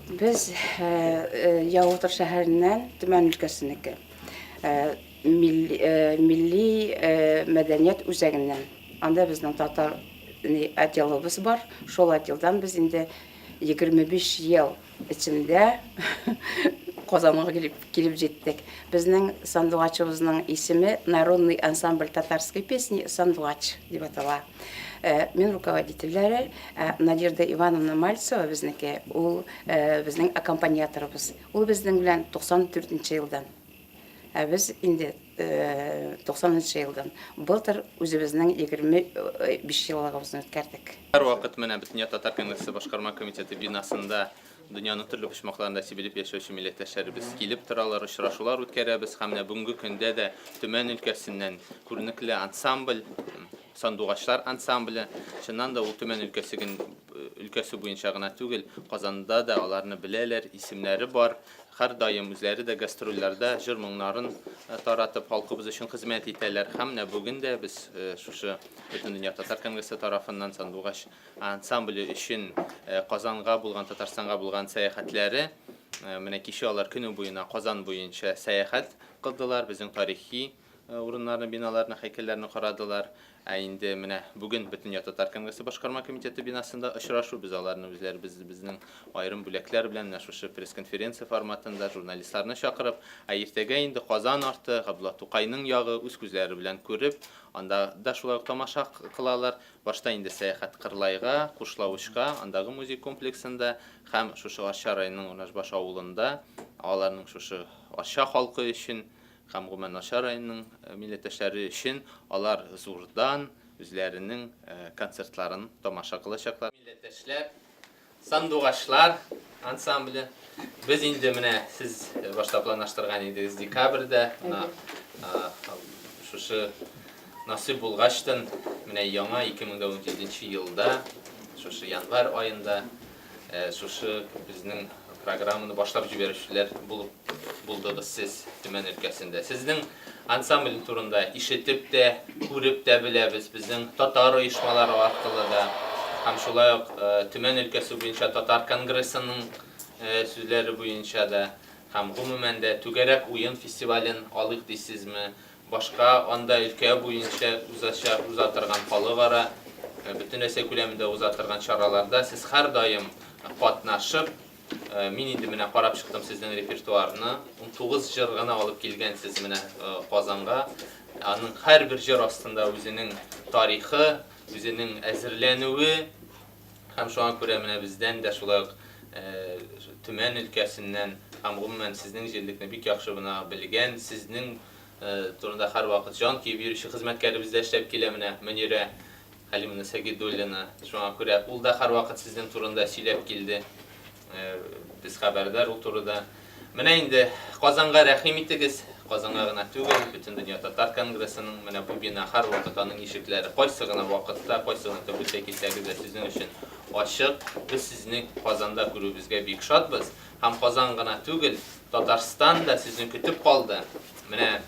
Без Ялутор шәһәреннән, Төмән өлкәсенеке. Милли мәдәният үзәгеннән. Анда безнең татар отделыбыз бар. Шул отделдан без инде 25 ел эчендә Казанга килеп, килеп җиттек. Безнең сандугачыбызның исеме Народный ансамбль татарской песни Сандугач дип атала. Э, мин руководительләре э, Надежда Ивановна Мальцева безнеке, ул э, безнең аккомпаниаторыбыз. Ул безнең белән 94 елдан. Ә без инде 90 нчы елдан. Былтыр үзебезнең 25 еллыгыбызны үткәрдек. Һәрвакыт менә Бөтендөнья татар конгрессы башкарма комитеты бинасында дөньяның төрле почмакларында сибелеп яшәүче милләттәшләребез килеп торалар, очрашулар үткәрәбез һәм менә бүгенге көндә дә Төмән өлкәсеннән күренекле ансамбль, Сандугачлар ансамбле, чыннан да ул Төмән өлкәсе өлкәсе буенча гына түгел, Казанда да аларны беләләр, исемнәре бар. Һәрдаим үзләре дә гастрольләрдә җыр-моңнарын таратып, халкыбыз өчен хезмәт итәләр. Һәм менә бүген дә без шушы Бөтендөнья татар конгрессы тарафыннан Сандугач ансамбле өчен Казанга булган, Татарстанга булган сәяхәтләре, менә кичә алар көне буена Казан буенча сәяхәт кылдылар, безнең тарихи урыннарны, биналарны, һәйкәлләрне карадылар. Ә инде менә бүген Бөтендөнья татар конгрессы башкарма комитеты бинасында очрашу, без аларны үзләребез безнең аерым бүләкләр белән менә шушы пресс-конференция форматында журналистларны чакырып, ә иртәгә инде Казан арты, Габдулла Тукайның ягы үз күзләре белән күреп, анда да шулай ук тамаша кылалар. Башта инде сәяхәт Кырлайга, Кушлавычка, андагы музей комплексында һәм шушы Арча районының Орнашбаш авылында аларның шушы Арча халкы өчен Һәм гомумән Арча районының милләттәшләре өчен алар зурдан үзләренең концертларын тамаша кылачаклар. Милләттәшләр, Сандугачлар ансамбле. Без инде менә сез башта планлаштырган идегез декабрьдә, менә шушы насыйп булгачтын, менә яңа 2017 елда, шушы январь аенда Шушы безнең программаны башлап җибәрүчеләр булып булдыгыз сез Төмән өлкәсендә. Сезнең ансамбль турында ишетеп тә, күреп тә беләбез, безнең татар оешмалары аркылы да һәм шулай ук Төмән өлкәсе буенча татар конгрессының сүзләре буенча да һәм гомумән дә Түгәрәк уен фестивален алыйк дисезме, Башка анда өлкә буенча узачак, уза торган халыкара, бөтенрәсәй күләмендә уза торган чараларда сез һәрдаим катнашып, мин инде менә карап чыктым сезнең репертуарны, 19 җыр гына алып килгәнсез менә Казанга. Аның һәрбер җыр астында үзенең тарихы, үзенең әзерләнүе һәм шуңа күрә менә бездән дә шулай ук Төмән өлкәсеннән һәм гомумән сезнең җирлекне бик яхшы гына белгән, сезнең турында һәрвакыт җан көеп йөрүче хезмәткәребез дә эшләп килә менә Мөнирә Хәлимовна Сагидуллина. Шуңа күрә ул да һәрвакыт сезнең турында сөйләп килде. Без хәбәрдар ул турыда. Менә инде Казанга рәхим итегез. Казанга гына түгел, Бөтендөнья татар конгрессының менә бу бина һәрвакыт аның ишекләре кайсы гына вакытта, кайсы гына тәүлектә килсәгез дә сезнең өчен ачык. Без сезне Казанда күрүебезгә бик шатбыз. Һәм Казан гына түгел, Татарстан да сезне көтеп калды. Менә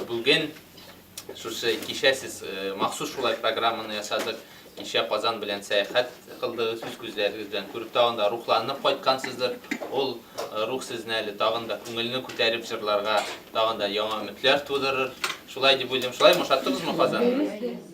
бүген шушы кичә сез махсус шулай программаны ясадык. Кичә Казан белән сәяхәт кылдыгыз, үз күзләрегез белән күреп тагын да рухланып кайткансыздыр. Ул рух сезне әле тагын да күңелне күтәреп җырларга, тагын да яңа өметләр тудырыр. Шулай дип уйлыйм. Шулаймы, ошаттыгызмы Казанны?